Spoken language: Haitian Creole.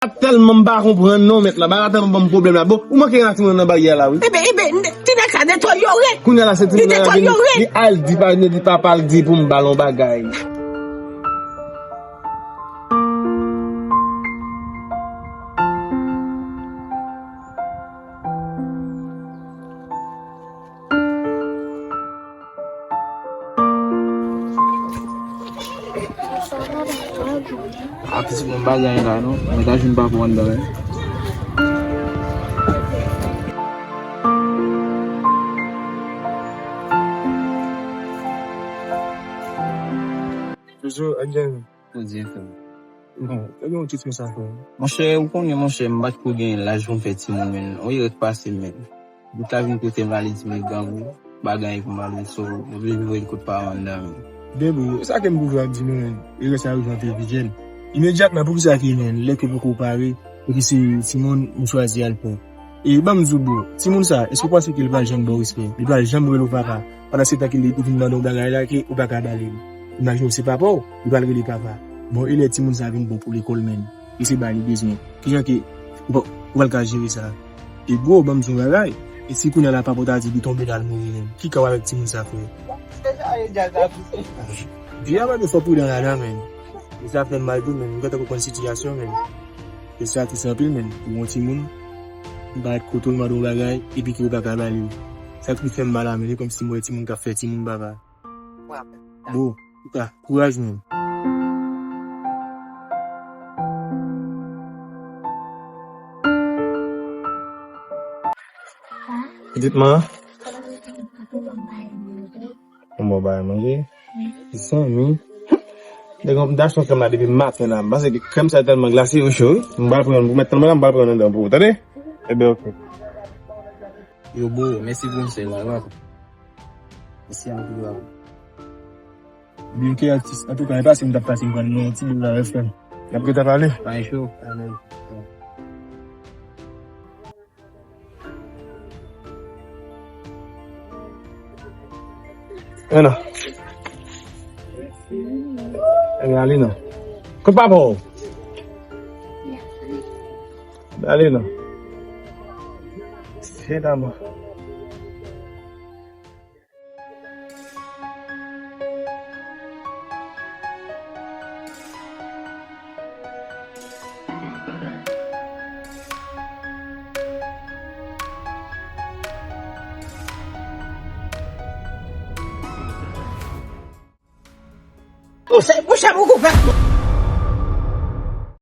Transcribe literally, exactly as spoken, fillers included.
Tèlman m pa konprann non, mèt la. Bagay la tèlman ban m pwoblèm la. Bon, ou manke gen ak timoun nan baryè la, wi. Ebe, ebe, ti nèg sa deteryore. Kounye a la, se timoun nan vini. Li al di pa, li di papa l di pou m ba l yon bagay. A pitit mwen bagay la non. Mwen ta jwenn papa w anndan wi. Toujou ak gang. Bondye fè. Bon, e gen yon ti mesaj pou ou. Monchè, ou konnen, monchè, m pa t ko gen laj pou m fè timoun, men. On erè k pase, men. Bout la vin kote m, ale di m gang ou, bagay pou m ale, so, oblije voye l kot paran m nan, men. Byen, bro, sa ke m poko ap di nou, men. Erè sa yo jan te vijèn. Imedyatman, poukisa ke, men, lè ke poko pare, epi se timoun ou chwazi al pran. E ban m di w, bro, timoun sa, èske w panse ke li pral janm ba w respè? Li pral janm rele w papa? Pandan se tan ke li vin mande w bagay la, ke ou pa ka ba li l. Imajine w se papa w, li pral rele papa. Bon, e lè timoun sa vin bon pou lekòl, menm? E se ba li bezwen. Kijan ke, bon, ou pral ka jere sa? E bro, ban m di w yon bagay. E si kounye a la papa w ta di li tonbe la, l mouri menm? Ki ka w avèk timoun sa, frè? Byen, mwen fò pridan ladan, menm. E sa fè m mal tou, menm. M gentan konprann sitiyasyon, menm. E sa tris anpil, menm. Pou yon timoun, m pa ret kote w, l mande yon bagay, epi ke ou pa ka ba li. Sa ki fè m mal la, menm. E kòmsi m wè timoun k ap fè timoun papa. Bon, antouka, kouraj, menm. Pitit man. Yon bon bagay manje. Mezanmi. Nèg, m t achte yon krèm la depi maten la. M panse ke krèm sa tèlman glase, yo cho, wi. M pral pran youn pou mèt nan men la, m pral pran youn anndan pou ou, tande? Ebyen, oke. Yo, bro, mèsi pou konsèy la, bro. Mèsi anpil, bro. Byen ke atis, antouka, e pase m t ap pase m pran yon ti boul la, frè m. N ap gentan pale. Pa gen cho. Ena. Ena, ale non. Kot papa w? Ale non. Se daman. Monchè, monchè, mwen koupab.